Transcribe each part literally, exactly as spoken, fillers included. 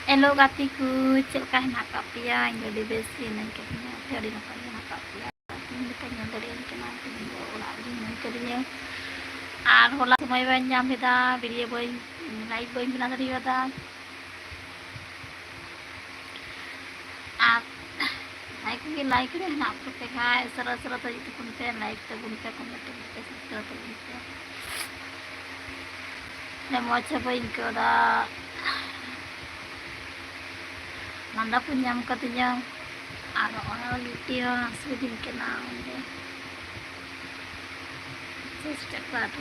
Hello ᱜᱟᱛᱮ ᱠᱚ, ᱪᱮᱫ ᱞᱮᱠᱟ ᱦᱮᱱᱟᱜ ᱟᱠᱟᱫ ᱯᱮᱭᱟ? ᱤᱧ ᱫᱚ ᱟᱹᱰᱤ ᱵᱮᱥ ᱜᱮ ᱦᱮᱱᱟᱹᱧ ᱠᱟᱫᱤᱧᱟ, ᱟᱯᱮ ᱟᱹᱰᱤ ᱱᱟᱯᱟᱭ ᱜᱮ ᱦᱮᱱᱟᱜ ᱟᱠᱟᱫ ᱯᱮᱭᱟ᱾ ᱛᱮᱦᱮᱧ ᱞᱮᱠᱟ ᱧᱮᱞ ᱫᱟᱲᱮᱭᱟᱹᱧ ᱠᱟᱱᱟ, ᱛᱮᱦᱮᱧ ᱫᱚ ᱚᱲᱟᱜ ᱨᱮᱜᱮ ᱦᱮᱱᱟᱹᱧ ᱠᱟᱫᱤᱧᱟ᱾ ᱟᱨ ᱦᱚᱞᱟ ᱥᱚᱢᱚᱭ ᱵᱟᱹᱧ ᱧᱟᱢ ᱞᱮᱫᱟ, ᱵᱷᱤᱰᱤᱭᱳ ᱵᱟᱹᱧ, ᱞᱟᱭᱤᱵᱷ ᱵᱟᱹᱧ ᱵᱮᱱᱟᱣ ᱫᱟᱲᱮᱭᱟᱫᱟ᱾ ᱟᱨ ᱡᱟᱦᱟᱸᱭ ᱠᱚᱜᱮ ᱞᱟᱭᱤᱵᱷ ᱨᱮ ᱦᱮᱱᱟᱜ ᱯᱮ ᱠᱷᱟᱡ, ᱩᱥᱟᱹᱨᱟ ᱩᱥᱟᱹᱨᱟ ᱛᱮ ᱦᱤᱡᱩᱜ ᱛᱟᱵᱚᱱ ᱯᱮ, ᱞᱟᱭᱤᱠ ᱛᱟᱵᱚᱱ ᱯᱮ, ᱠᱚᱢᱮᱱᱴ ᱛᱟᱵᱚᱱ ᱯᱮ, ᱥᱟᱵᱥᱠᱨᱟᱭᱤᱵ ᱛᱟᱵᱚᱱ ᱯᱮ᱾ ᱟᱹᱰᱤ ᱢᱚᱡᱽ ᱦᱚᱸ ᱵᱟᱹᱧ ᱟᱹᱭᱠᱟᱹᱣ ᱮᱫᱟ, ᱢᱟᱸᱫᱟ ᱠᱚ ᱧᱟᱢ ᱠᱟᱫᱤᱧᱟ, ᱟᱨ ᱚᱱᱟ ᱞᱩᱴᱤ ᱦᱚᱸ ᱦᱟᱹᱥᱩᱭᱤᱫᱤᱧ ᱠᱟᱱᱟ᱾ ᱚᱸᱰᱮ ᱪᱮᱥᱴᱟ ᱠᱚ ᱟᱹᱰᱤ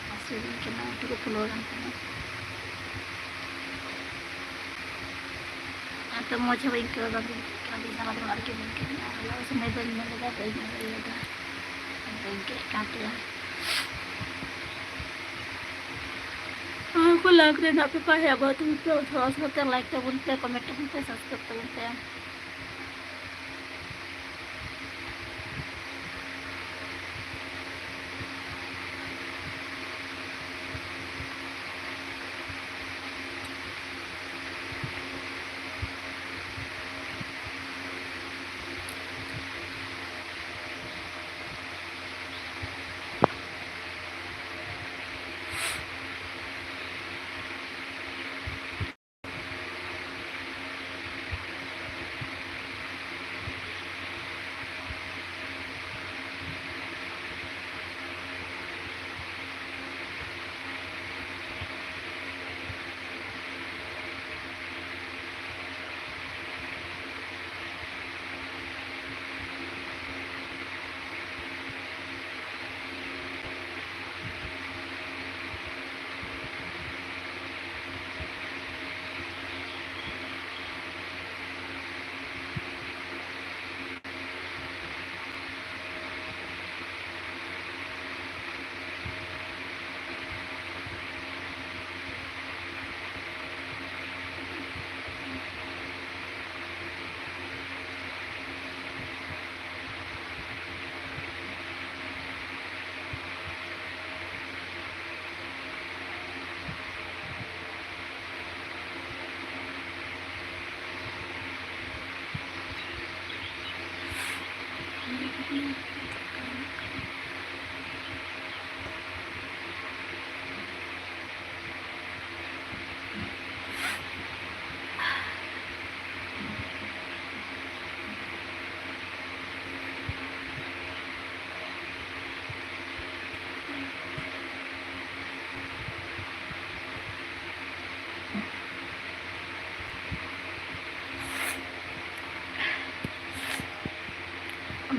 ᱦᱟᱹᱥᱩᱭᱤᱫᱤᱧ ᱠᱟᱱᱟ, ᱞᱩᱴᱤ ᱠᱚ ᱯᱷᱩᱞᱟᱹᱣ ᱠᱟᱱ ᱛᱤᱧᱟ᱾ ᱟᱨ ᱛᱚ ᱢᱚᱡᱽ ᱦᱚᱸ ᱵᱟᱹᱧ ᱟᱹᱭᱠᱟᱹᱣ ᱮᱫᱟ, ᱟᱹᱰᱤ ᱥᱟᱨᱟ ᱫᱤᱱ ᱚᱲᱟᱜ ᱨᱮᱜᱮ ᱢᱮᱱᱟᱜ ᱠᱟᱹᱫᱤᱧᱟ, ᱟᱨ ᱦᱚᱞᱟ ᱥᱚᱢᱚᱭ ᱵᱟᱹᱧ ᱧᱮᱞ ᱞᱮᱫᱟ, ᱵᱟᱹᱧ ᱧᱮᱞ ᱫᱟᱲᱮᱭᱟᱫᱟ, ᱵᱟᱹᱧ ᱜᱮᱫ ᱠᱟᱱ ᱛᱟᱭᱟ᱾ ᱟᱨ ᱠᱚ ᱞᱟᱭᱤᱵᱷ ᱨᱮ ᱦᱮᱱᱟᱜ ᱯᱮ ᱠᱷᱟᱡ ᱦᱮᱡ ᱜᱚᱫ ᱛᱟᱵᱚᱱ ᱯᱮ, ᱩᱥᱟᱹᱨᱟ ᱩᱥᱟᱹᱨᱟ ᱛᱮ ᱞᱟᱭᱤᱠ ᱛᱟᱵᱚᱱ ᱯᱮ, ᱠᱚᱢᱮᱱᱴ ᱛᱟᱵᱚᱱ ᱯᱮ, ᱥᱟᱵᱥᱠᱨᱟᱭᱤᱵ ᱛᱟᱵᱚᱱ ᱯᱮ᱾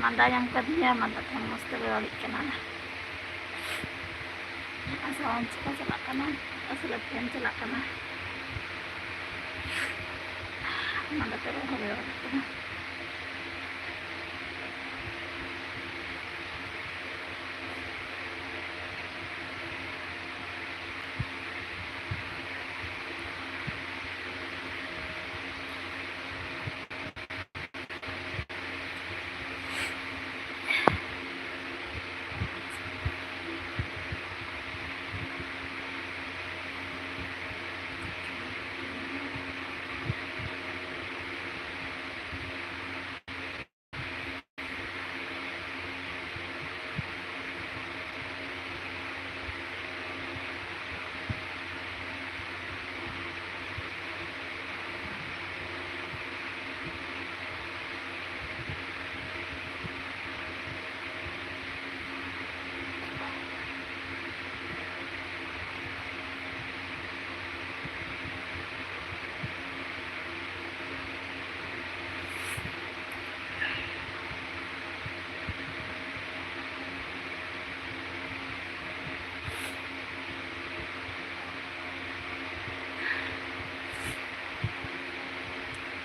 ᱢᱟᱸᱫᱟ ᱧᱟᱢ ᱠᱟᱫᱤᱧᱟ, ᱢᱟᱸᱫᱟ ᱛᱮᱦᱚᱸ ᱢᱚᱡᱽ ᱛᱮ ᱵᱟᱭ ᱚᱲᱮᱡ ᱠᱟᱱᱟ᱾ ᱟᱨ ᱥᱟᱣᱩᱱᱰ ᱪᱤᱠᱟ ᱪᱟᱞᱟᱜ ᱠᱟᱱᱟ? ᱟᱥᱚᱞᱮ ᱯᱷᱮᱱ ᱪᱟᱞᱟᱜ ᱠᱟᱱᱟ᱾ ᱢᱟᱸᱫᱟ ᱛᱮ ᱨᱚᱲ ᱦᱚᱸ ᱵᱟᱭ ᱚᱲᱮᱡ ᱠᱟᱱᱟ᱾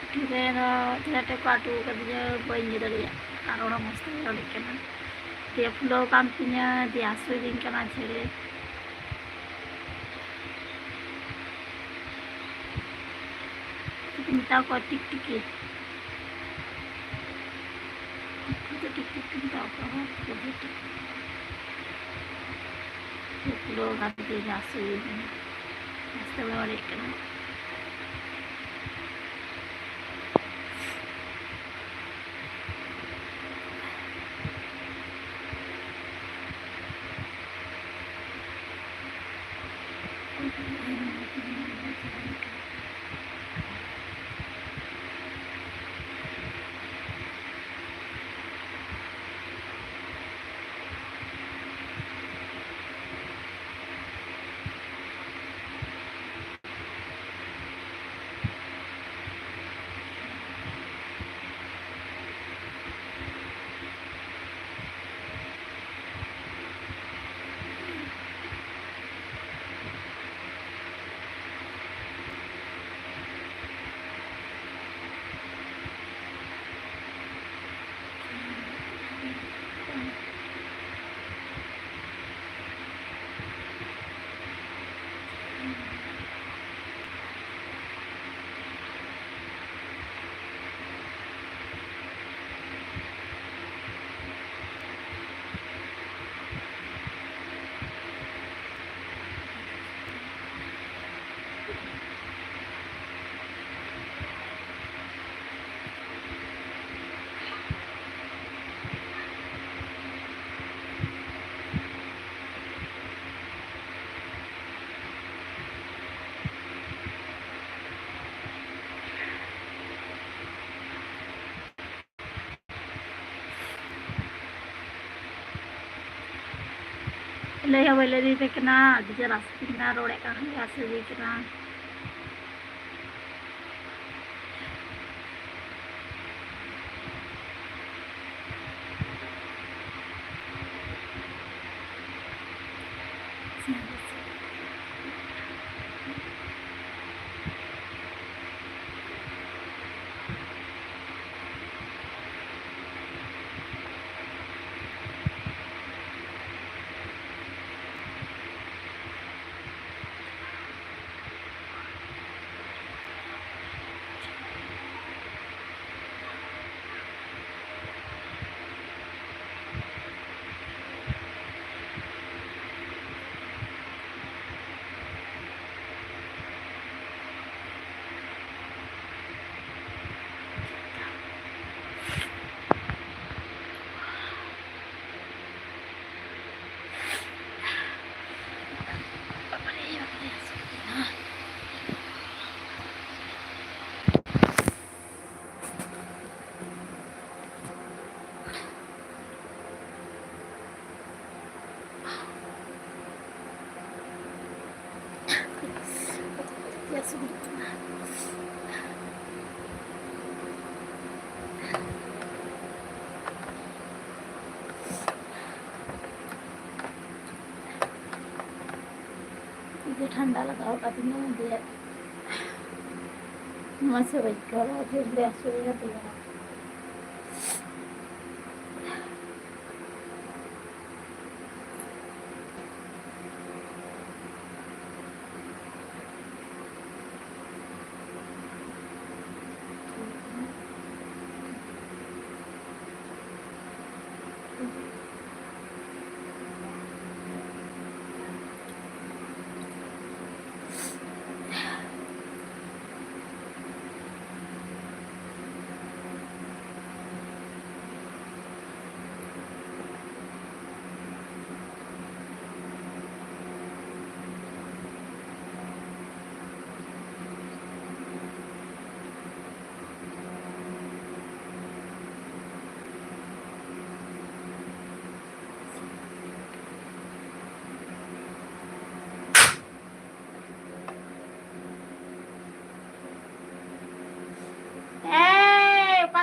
ᱯᱩᱠᱷᱨᱤ ᱨᱮ ᱫᱚ ᱪᱮᱬᱮ ᱴᱷᱮᱱ ᱠᱚ ᱟᱹᱴᱩ ᱟᱠᱟᱫᱤᱧᱟ, ᱵᱟᱹᱧ ᱤᱭᱟᱹ ᱫᱟᱲᱮᱭᱟᱜ ᱠᱟᱱᱟ, ᱨᱚᱲ ᱦᱚᱸ ᱢᱚᱡᱽ ᱛᱮ ᱵᱟᱹᱧ ᱨᱚᱲ ᱫᱟᱲᱮᱭᱟᱜ ᱠᱟᱱᱟ᱾ ᱫᱤᱭᱮ ᱯᱷᱩᱞᱟᱹᱣ ᱟᱠᱟᱱ ᱛᱤᱧᱟ, ᱫᱤᱭᱮ ᱦᱟᱹᱥᱩᱭᱤᱫᱤᱧ ᱠᱟᱱᱟ ᱪᱮᱬᱮ᱾ ᱢᱮᱛᱟ ᱠᱚᱣᱟ ᱴᱤᱠᱴᱤᱠᱤ᱾ ᱴᱤᱠᱴᱤᱠᱤ ᱫᱚ ᱴᱤᱠᱴᱤᱠᱤ ᱢᱮᱛᱟ ᱠᱚᱣᱟ, ᱦᱚᱲ ᱛᱮᱫᱚ ᱴᱤᱠᱴᱤᱠᱤ᱾ ᱯᱷᱩᱞᱟᱹᱣ ᱟᱠᱟᱱ ᱛᱤᱧᱟ, ᱦᱟᱹᱥᱩᱭᱤᱫᱤᱧᱟ, ᱢᱚᱡᱽ ᱛᱮ ᱵᱟᱹᱧ ᱨᱚᱲ ᱫᱟᱲᱮᱭᱟᱜ ᱠᱟᱱᱟ᱾ ᱞᱟᱹᱭ ᱦᱚᱸ ᱵᱟᱹᱧ ᱞᱟᱹᱭ ᱫᱟᱲᱮᱭᱟᱯᱮ ᱠᱟᱱᱟ, ᱟᱹᱰᱤ ᱡᱳᱨ ᱟᱥᱠᱮᱛ ᱠᱟᱱᱟ, ᱨᱚᱲᱮᱫ ᱠᱟᱱ ᱠᱷᱟᱱ ᱜᱮ ᱟᱥᱠᱮᱛ ᱠᱟᱱᱟ᱾ ᱴᱷᱟᱱᱰᱟ ᱞᱟᱜᱟᱣ ᱠᱟᱫᱤᱧᱟ ᱫᱤᱭᱮ ᱢᱚᱡᱽ ᱦᱚᱸ ᱵᱟᱹᱧ ᱟᱹᱭᱠᱟᱹᱣ ᱫᱟ, ᱡᱳᱨ ᱜᱮ ᱦᱟᱹᱥᱩᱭᱮᱫᱤᱧᱟ ᱛᱤ ᱦᱚᱸ᱾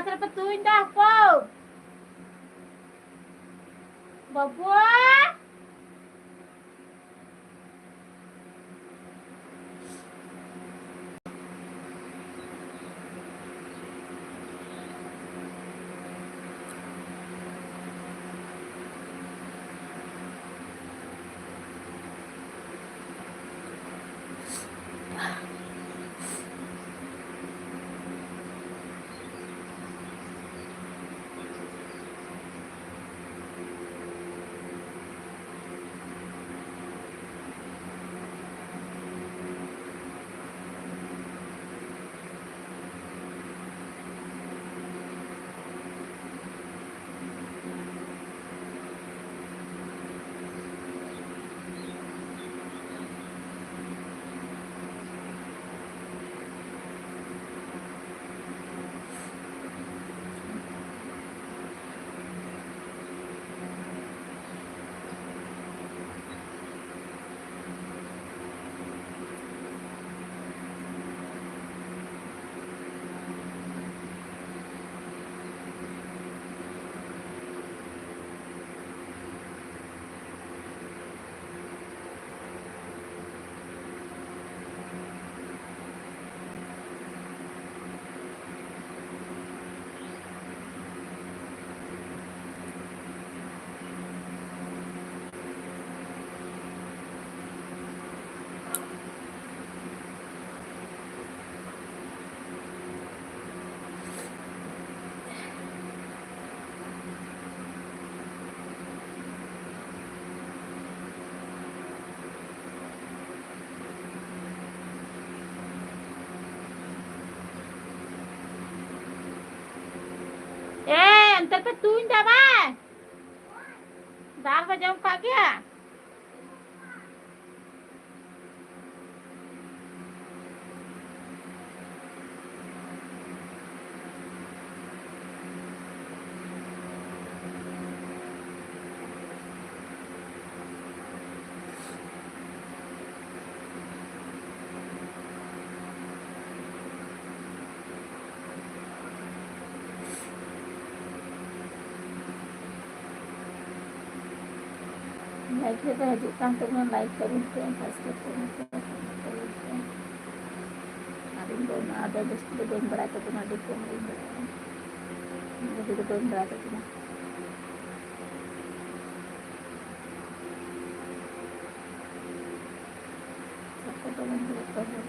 ᱨᱮᱯᱮ ᱛᱩᱧ ᱫᱟ ᱦᱚᱯᱚ? ᱵᱟᱹᱵᱩ᱾ ᱮ, ᱚᱱᱛᱮ ᱯᱮ ᱛᱩᱧ ᱫᱟ ᱵᱟᱝ? ᱫᱟᱞ ᱵᱟ ᱡᱚᱢ ᱠᱟᱜ ᱜᱮᱭᱟ? ᱞᱟᱭᱤᱠ ᱨᱮᱫᱚ ᱦᱤᱡᱩᱜ ᱠᱟᱱ ᱛᱟᱵᱚᱱᱟ, ᱞᱟᱭᱤᱠ ᱛᱟᱵᱚᱱ ᱯᱮ, ᱥᱟᱵᱥᱠᱨᱟᱭᱤᱵ ᱛᱟᱵᱚᱱ ᱯᱮ, ᱠᱚᱢᱮᱱᱴ ᱛᱟᱵᱚᱱ ᱯᱮ᱾ ᱟᱨ ᱤᱧ ᱫᱚ ᱩᱱᱟᱹᱜ ᱟᱸᱴ ᱡᱟᱹᱥᱛᱤ ᱫᱚ ᱵᱟᱹᱧ ᱵᱟᱲᱟᱭ ᱛᱟᱵᱚᱱᱟ, ᱟᱹᱰᱤ ᱠᱚᱢ ᱜᱤᱧ ᱵᱟᱲᱟᱭᱟ᱾ ᱩᱱᱟᱹᱜ ᱟᱸᱴ ᱫᱚ ᱵᱟᱹᱧ ᱵᱟᱲᱟᱭ ᱛᱟᱵᱚᱱᱟ᱾ ᱥᱟᱵ ᱠᱚ ᱛᱟᱵᱚᱱ ᱯᱮ ᱡᱚᱛᱚ ᱦᱚᱲ᱾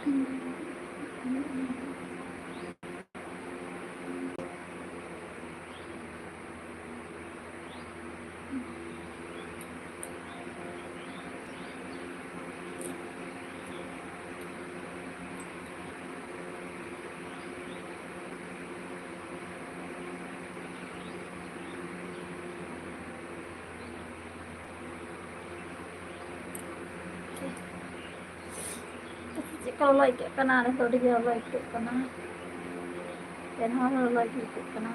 ᱪᱮᱫ ᱞᱮᱠᱟ ᱞᱚᱞᱚ ᱟᱹᱭᱠᱟᱹᱜ ᱠᱟᱱᱟ? ᱟᱞᱮ ᱫᱚ ᱟᱹᱰᱤ ᱡᱳᱨ ᱞᱚᱞᱚ ᱟᱹᱭᱠᱟᱹᱜ ᱠᱟᱱᱟ᱾ ᱮᱱᱦᱚᱸ ᱞᱚᱞᱚ ᱜᱮ ᱟᱹᱭᱠᱟᱹᱜ ᱠᱟᱱᱟ᱾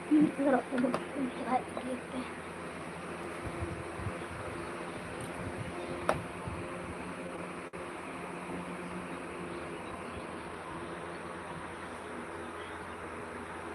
ᱢᱤᱫ ᱜᱷᱟᱹᱲᱤᱡ ᱛᱮ ᱫᱚ ᱟᱡ ᱛᱮᱜᱮ ᱛᱮ᱾